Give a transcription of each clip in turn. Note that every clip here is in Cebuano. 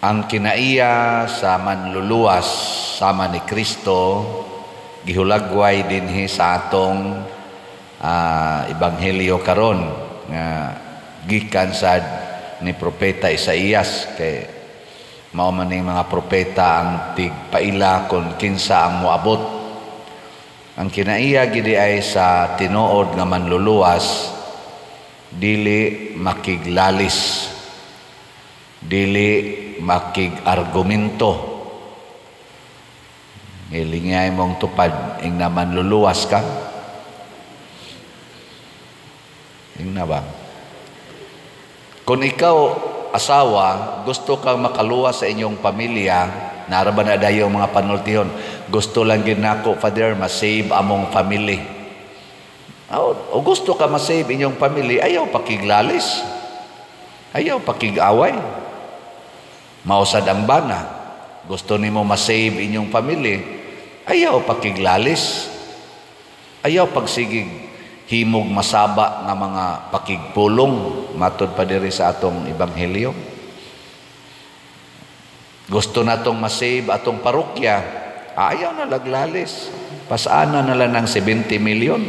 Ang kinaiya sa manluluwas sama ni Kristo gihulagway dinhi sa atong ebanghelyo karon nga gikan sad ni Propeta Isaías, kay mao man ning mga propeta ang tigpaila kon kinsa ang moabot. Ang kinaiya gidi ay sa tinuod nga manluluwas, dili makiglalis, dili makig-argumento. Hilingay mong tupad, ing na manluluwas ka. Ing na ba? Kung ikaw, asawa, gusto kang makaluwas sa inyong pamilya, nara ba na dayo mga panultihon, "Gusto lang gid nako, Father, ma-save among family." O gusto ka ma-save inyong family, ayaw pakiglalis. Ayaw pakig-away. Mausad ang bana. Gusto nimo ma-save inyong family, ayaw pakiglalis. Ayaw pagsigig himog masaba nga mga pakigpulong, matod pa diri sa atong ebanghelyo. Gusto natong ma-save atong parokya, ayaw na laglalis. Pasana na lang ng 70 million.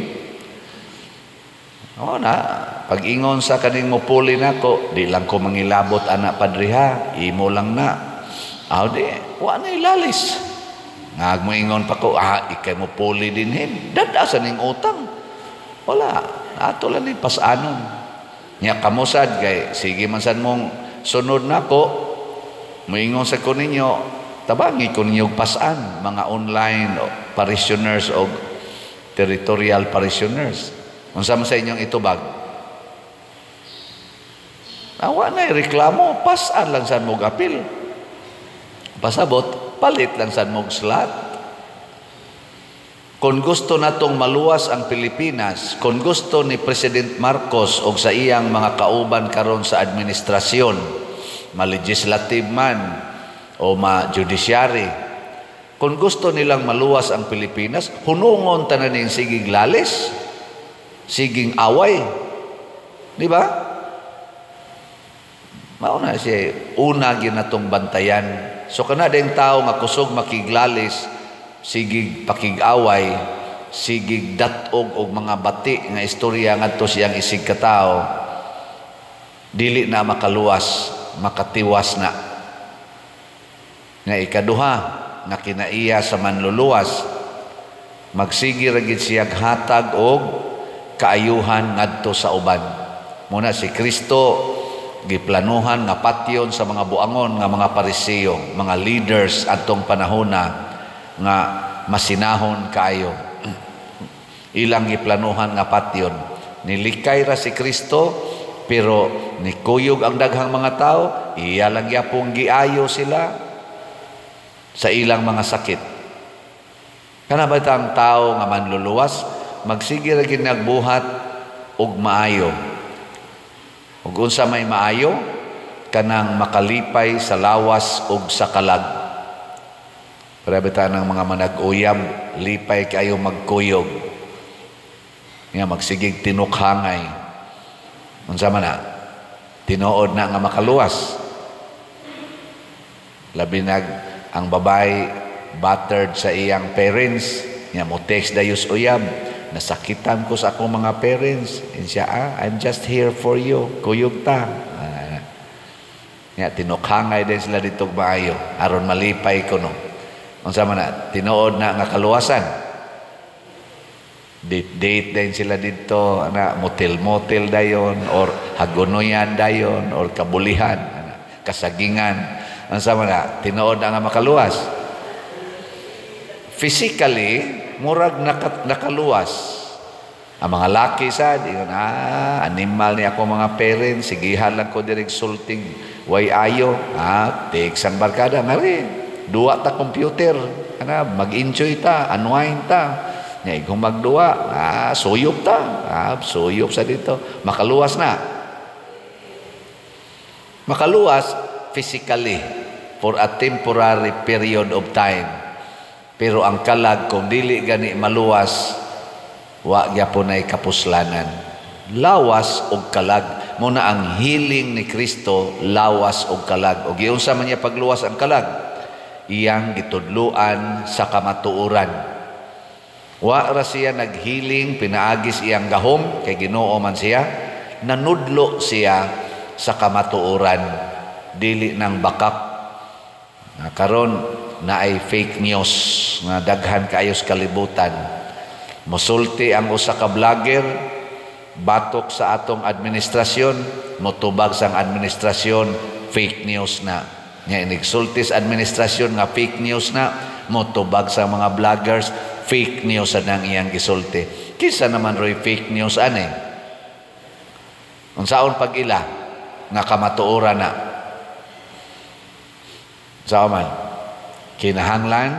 O na, pag-ingon sa kaning mupuli nako, "Di lang ko mangilabot ana, Padre, ha, imo lang na." Aw di, wa na ilalis. Nga mo ingon pa ko, "Ah, ikay mo puli dinhin. Dada sa ning utang." Wala, ato lang ni pasanon. Nya kamosad kay sige man sad mong sunod nako, moingon sa ko ninyo, tabangi ko ninyo pasan mga online parishioners o territorial parishioners. Unsa man sa inyong itubag? Awa na reklamo, pasan lang sad mo apil. Pasabot, palit lang sad mo slot. Kung gusto natong maluwas ang Pilipinas, kung gusto ni President Marcos o sa iyang mga kauban karon sa administrasyon, ma-legislative man o ma-judiciary, kung gusto nilang maluwas ang Pilipinas, hunungon tanan ning sigig lalis, siging away. Di ba? Mao na siya, una ginatong bantayan. So kana ding tao nga kusog makiglalis, sigig pakig-away, sigig datog og mga bati nga istorya ngadto siyang isig katao, dili na makaluwas, makatiwas na. Nga ikaduha nga kinaiya sa manluluwas, magsige ra gid siyag hatag og kaayuhan ngadto sa uban. Muna si Kristo giplanuhan nga patyon sa mga buangon nga mga Pariseo, mga leaders adtong panahona nga masinahon kaayo. Ilang giplanuhan nga patyon. Nilikay ra si Kristo, pero nikuyog ang daghang mga tao, iya lang gyapong giayo sila sa ilang mga sakit. Kana ba ang tao nga manluluwas, magsige ra gid nagbuhat og maayo. Ug unsa may maayo? Kanang makalipay sa lawas ug sa kalag. Para bita ng mga manag-uyab, lipay kayo magkuyog. Nga magsigig tinukhangay. Unsa man na? Tinuod na nga makaluwas. Labi nag ang babae battered sa iyang parents, nga mo text dayos uyab, "Nasakitan ko sa akong mga parents." And siya, "Ah, I'm just here for you. Kuyog ta." Ah, nga, tinukhangay din sila dito maayo. Aron malipay ko no. Unsa man na, tinuod na nga kaluwasan. Date date din sila dito, ana, motel-motel dayon or hagunoyan dayon or kabulihan, ana, kasagingan. Unsa man na, tinuod na nga makaluwas. Physically, murag nakaluwas. Ang mga laki sad, ingon, "Ah, animal ni ako mga parents, sigihan lang ko direk sulting, way ayo, ah, take sang barkada, ngari, duwa ta computer, ana, mag-enjoy ta, unwind ta, nya kung magduwa, ah, suyop ta, ah, suyop sa dito, makaluwas na." Makaluwas physically for a temporary period of time. Pero ang kalag, kung dili gani maluwas, wa gyapon ay kapuslanan. Lawas og kalag. Muna ang healing ni Kristo, lawas og kalag. Og giunsa man niya pagluwas ang kalag? Iyang gitudluan sa kamatuoran. Wa ra siya naghealing pinaagis iyang gahom, kay Ginoo man siya. Nanudlo siya sa kamatuoran, dili nang bakak. Na karon naay fake news nga daghan kaayo sa kalibutan. Mosulti ang usa ka vlogger batok sa atong administrasyon, motubag sang administrasyon, fake news na. Nya inigsulti sa administrasyon nga fake news na, motubag sa mga vloggers, fake news sa nang iyang gisulti. Kinsa naman roy fake news ani? Unsaon pag-ila nga kamatuoran na? Sao man? Kinahanglan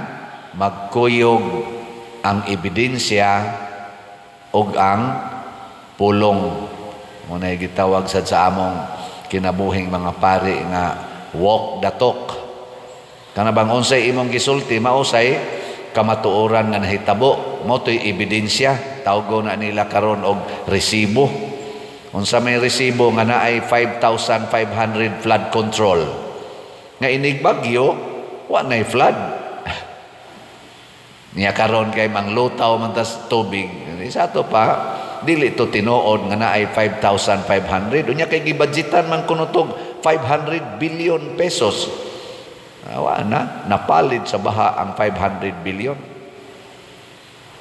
magkuyog ang ebidensya ug ang pulong. Muna gitawag sad sa among kinabuhing mga pari nga walk the talk. Kana bang unsay imong gisulti, mausay kamatuoran nga nahitabo, mo to'y ebidensya. Tawgo na nila karon og resibo. Unsa may resibo nga naay 5,500 flood control? Nga inig bagyo, wa nay flood. Niya karon kay manglutaw man tas tubig. Isa to pa, dili to tinuod nga naay 5,500. Unya kay gibudgetan man kuno tog 500 billion pesos. Wa na, napalid sa baha ang 500 billion.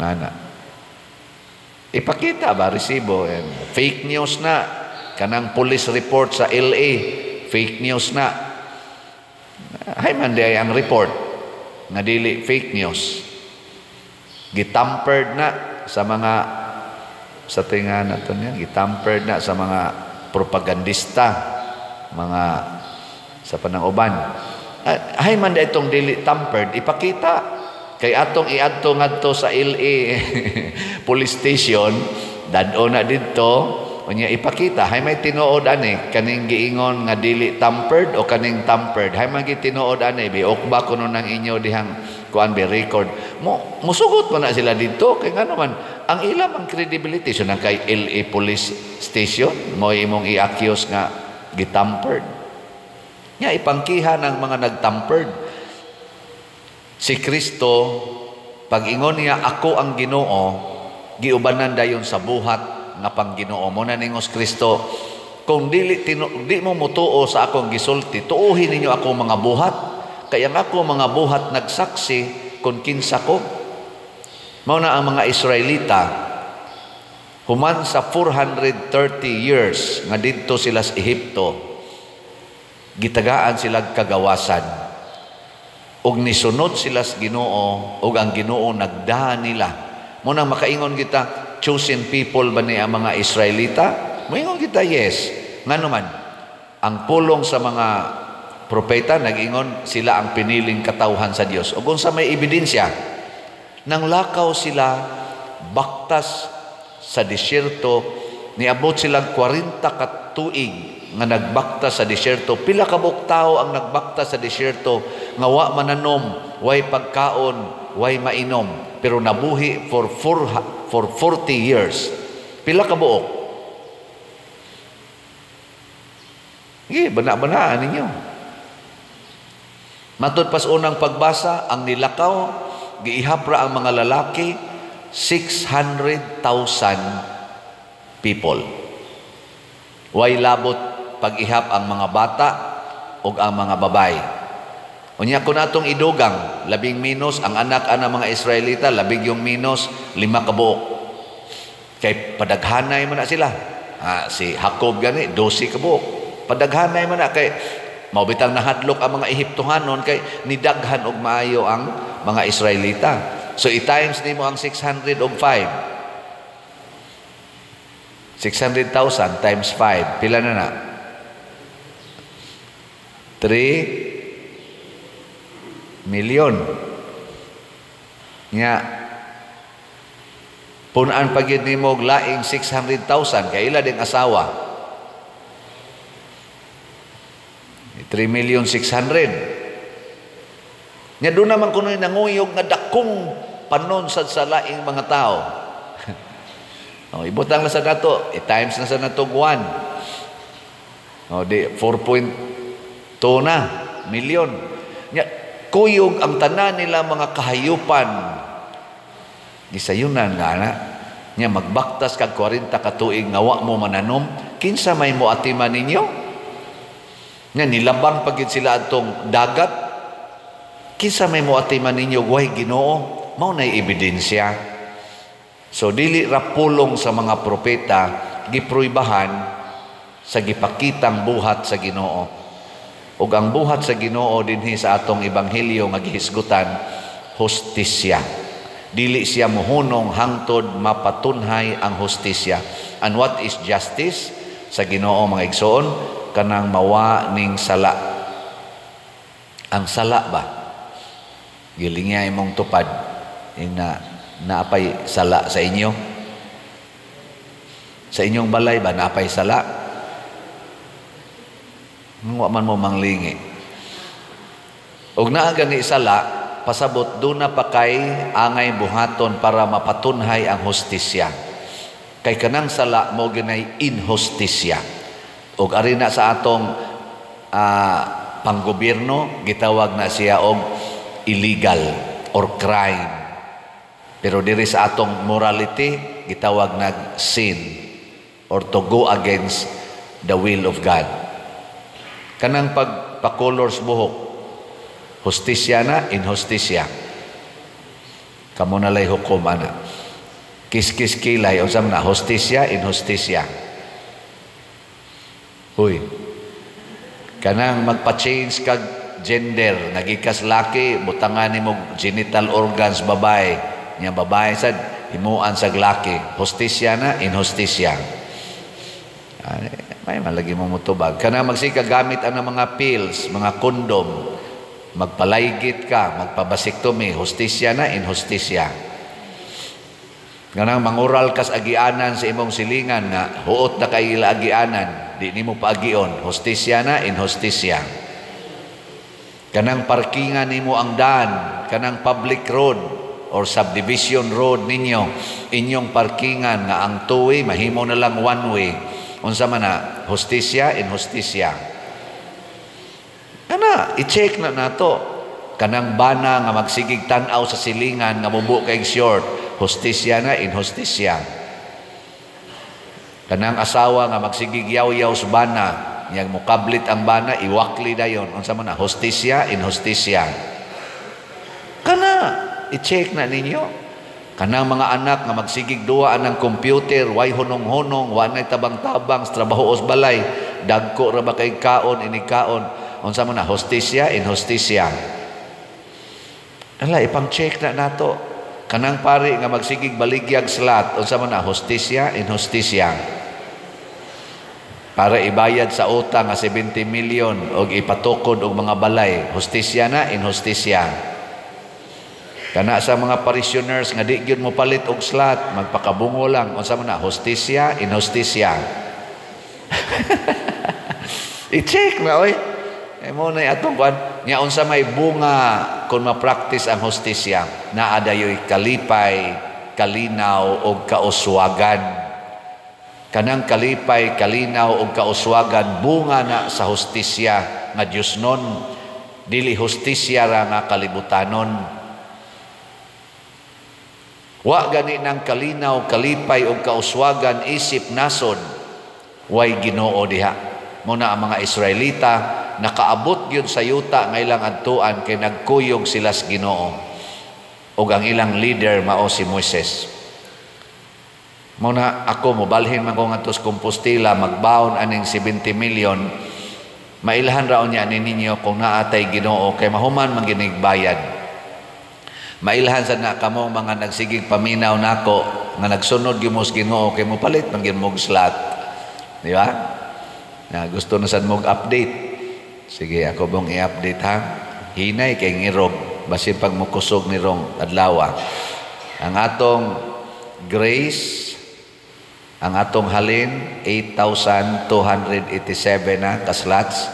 Nana. Ipakita ba resibo? And fake news na. Kanang police report sa LA, fake news na. Hay man di ang report nga dili fake news. Gitampered na sa mga, sa tinga na to niya, gitampered na sa mga propagandista, mga sa panang-uban. Hay man di itong dili tampered, ipakita. Kay atong iadto ngadto sa LA police station, dad-o na didto, unya ipakita. Hay may tinuod ani, kaning giingon nga dili tampered o kaning tampered. Hay man gitinuod ani, biok ba kuno nang inyo dihang kuan be record. Mo musugot man na sila didto kay ngano man ang ilang ang credibility so nang kay LA police station mo imong i-accuse nga gitampered. Nya ipangkiha ng mga nagtampered. Si Kristo pag-ingon niya ako ang Ginoo, giubanan dayon sa buhat nga pang-Ginoo. Mo na ningos Kristo, kung dili di mo mutuo sa akong gisulti, tuuhin ninyo ako mga buhat. Kaya ang ako mga buhat nagsaksi kung kinsa ko. Mao na ang mga Israelita, human sa 430 years nga didto sila sa Ehipto, gitagaan sila kagawasan. Ug nisunod sila sa Ginoo, ug ang Ginoo nagdahan nila. Mo nang makaingon kita, chosen people ba ni ang mga Israelita? Moingon kita, yes. Ngano man, ang pulong sa mga propeta nag-ingon sila ang piniling katawhan sa Dios. Ug unsa may ebidensya, nang lakaw sila baktas sa disyerto, niabot sila 40 ka tuig nga nagbaktas sa disyerto. Pila ka buok tawo ang nagbaktas sa disyerto nga wa mananom, way pagkaon, way mainom, pero nabuhi for 40 years. Pila ka buok? Sige, bana-banaan ninyo. Matud pas unang pagbasa, ang nilakaw, giihapra ang mga lalaki, 600,000 people. Way labot pag-ihap ang mga bata o ang mga babae. Unya kun atong idugang, labing minus ang anak ana mga Israelita, labing yung minus 5 ka buok. Kay padaghanay man na sila. Si Jacob gani 12 ka buok. Padaghanay man na kay mao bitang nahadlok ang mga Ehiptohanon kay nidaghan og maayo ang mga Israelita. So i-times nimo ang 600 og 5. 600,000 times 5, pila na na? 3 million. Nya punan pa gyud nimo og laing 600,000 kay ila ding asawa. 3,600,000. Nya doon naman kuno'y nanguyog nga dakong panon sad sa laing mga tao. O, ibutang na sa nato, i-times na sa nato 1. O di 4.2 na milyon. Nya kuyog ang tanan nila mga kahayupan. Gisayunan nga na. Nya magbaktas kag 40 ka tuig nga wa mo mananom, kinsa may moatiman ninyo? Nya nilabang pa gid sila atong dagat. Kinsa may moatiman ninyo way Ginoo? Mao nay ebidensya. So dili ra pulong sa mga propeta, gipruibahan sa gipakitang buhat sa Ginoo. Ug ang buhat sa Ginoo dinhi sa atong ebanghelyo nga gihisgutan, hustisya. Dili siya mohunong hangtod mapatunhay ang hustisya. And what is justice sa Ginoo, mga igsoon? Kanang mawa ning sala. Ang sala ba? Gilingya imong tupad ina naapay sala sa inyo. Sa inyong balay ba naapay sala? Wa man mo manglingi. Og naa gani sala, pasabot duna pa kay angay buhaton para mapatunhay ang hustisya. Kay kanang sala mo ginay inhustisya. Og ari na sa atong panggobyerno, gitawag na siya og illegal or crime. Pero diri sa atong morality, gitawag nag sin or to go against the will of God. Kanang pagpakolor sa buhok, hustisya na, inhustisya. Kamo na lay hukom ana. Kiskis kilay, unsa man na, hustisya, inhustisya. Huy. Kanang magpa-change kag gender, nagikas laki, butangan nimo genital organs babae. Nya babae sad himuan sa laki. Hustisya na, inhustisya. Ay, may malagi mo mutubag. Kanang magsika gamit ang mga pills, mga kondom, magpalaygit ka, magpabasiktomy, hustisya na, inhustisya. Kanang mangural kas agianan sa imong silingan nga huot na kay ila agianan, di nimo paagion, hustisya na, inhustisya. Kanang parkingan nimo ang daan, kanang public road or subdivision road ninyo, inyong parkingan nga ang two-way mahimo na lang one way. Unsa man na, hustisya, inhustisya. Kana, i-check na nato. Kanang bana nga magsigig tan-aw sa silingan nga mubo kay short, hustisya na, inhustisya. Kanang asawa nga magsigig yaw-yaw sa bana, yang mukablit ang bana, iwakli dayon. Unsa man na, hustisya, inhustisya. Kana, i-check na ninyo. Kanang mga anak nga magsigig duwa anang computer, way hunong-hunong, wa nay tabang-tabang sa trabaho os balay, dagko ra ba kay kaon, inikaon. Unsa man na, hustisya, inhustisya. Ala, ipang-check na nato. Kanang pari nga magsigig baligyag slot, unsa man na, hustisya, inhustisya. Para ibayad sa utang nga 70 million og ipatukod og mga balay, hustisya na, inhustisya. Kana sa mga parishioners nga di gyud mo palit og slot, magpakabungo lang, unsa man na, hustisya, inhustisya. I-check na oy. Eh mo na atong kuan, nya unsa may bunga kung ma-practice ang hustisya, naa dayoy kalipay, kalinaw og kauswagan. Kanang kalipay, kalinaw og kauswagan bunga na sa hustisya nga Dios nun, dili hustisya ra nga kalibutanon. Wa gani nang kalinaw, kalipay og kauswagan isip nasod, way Ginoo diha. Muna ang mga Israelita nakaabot gyud sa yuta nga ilang adtuan kay nagkuyog sila sa Ginoo. Ug ang ilang leader mao si Moises. Muna ako mobalhin man ko ngadto sa Compostela, magbaon aning 70 million. Mailhan raon niya ani ninyo kung naatay Ginoo kay mahuman man ginig bayad. Mailhan sad na kamo mga nagsigig paminaw nako nga nagsunod gyud mo sa Ginoo kay mopalit man gyud mog slot. Di ba? Na gusto na sad mog update. Sige, ako bong i-update ha. Hinay kay ngirog basin pag mokusog ni rong adlaw. Ang atong grace, ang atong halin 8,287 na kaslots,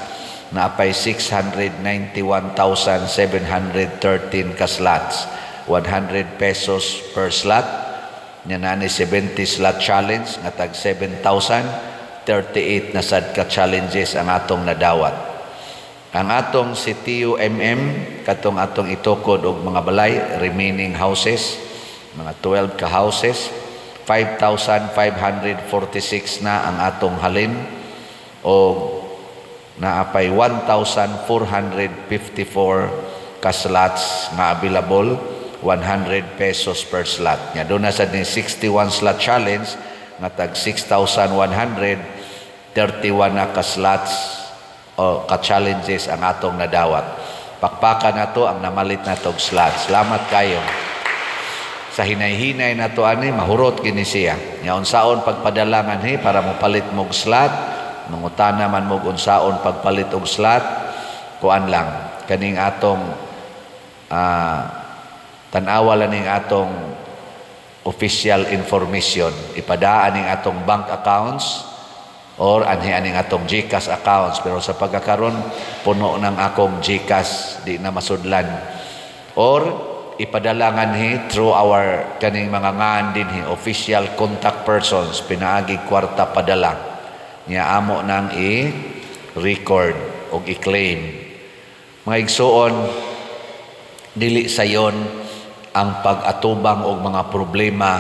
naapay 691,713 kaslots, 100 pesos per slot. Nya na ni 70 slot challenge nga tag 7,000. 38 na sad ka challenges ang atong nadawat. Ang atong Sitio MM, katong atong itukod og mga balay, remaining houses, mga 12 ka houses, 5,546 na ang atong halin o naapay 1,454 ka slots nga available, 100 pesos per slot. Nya doon na sa ni 61 slot challenge nga tag 6,131 na ka slots o ka challenges ang atong nadawat. Pakpakan nato ang namalit na tog slots. Salamat kayo. Sa hinay-hinay nato ani, mahurot kini siya. Nya unsaon pagpadala nganhi para mopalit mog slot, mangutana man mog unsaon pagpalit og slot, kuan lang kaning atong tan-awa lang ning atong official information. Ipadaan ning atong bank accounts or anhi aning atong GCash accounts, pero sa pagkakaron puno ng akong GCash, di na masudlan, or ipadala nganhi through our kaning mga ngan dinhi, official contact persons, pinaagi Kwarta Padala. Nya amo nang i-record og i-claim. Mga igsuon, dili sayon ang pag-atubang og mga problema,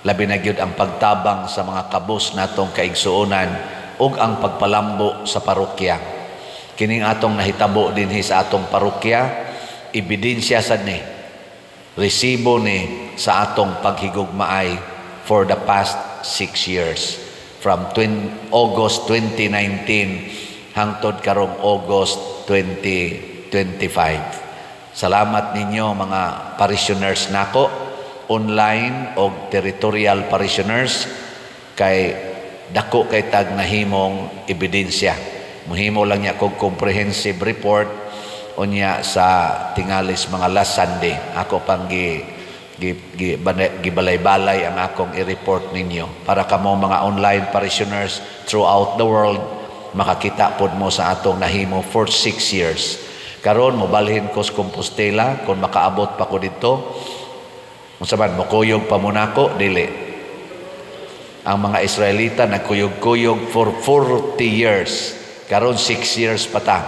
labi na gyud ang pagtabang sa mga kabus natong kaigsuonan ug ang pagpalambo sa parokya. Kining atong nahitabo dinhi sa atong parokya, ebidensya sad ni, resibo ni sa atong paghigugmaay for the past 6 years, from August 2019 hangtod karong August 2025. Salamat ninyo, mga parishioners nako, online o territorial parishioners, kay dako kay tag nahimong ebidensya. Muhimo lang niya kog comprehensive report unya sa tingalis mga last Sunday. Ako pang gi, gi, gi, gibalay-balay ang akong i-report ninyo para kamo mga online parishioners throughout the world makakita pod mo sa atong nahimo for 6 years. Karon mobalhin ko sa Compostela kung makaabot pa ko dito. Unsa man, mokuyog pa mo nako? Dili. Ang mga Israelita nagkuyog-kuyog for 40 years. Karon 6 years pa ta.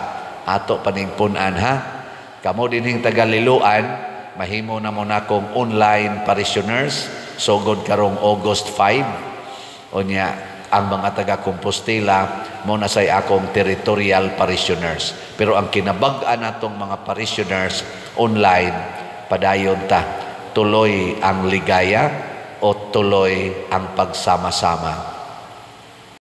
Ato paning pun-an, ha. Kamo dinhing taga-Liloan, mahimo na mo nakong online parishioners sugod karong August 5. Unya ang mga taga Compostela mo na say akong territorial parishioners. Pero ang kinabag-an natong mga parishioners online, padayon ta. Tuloy ang ligaya o tuloy ang pagsama-sama.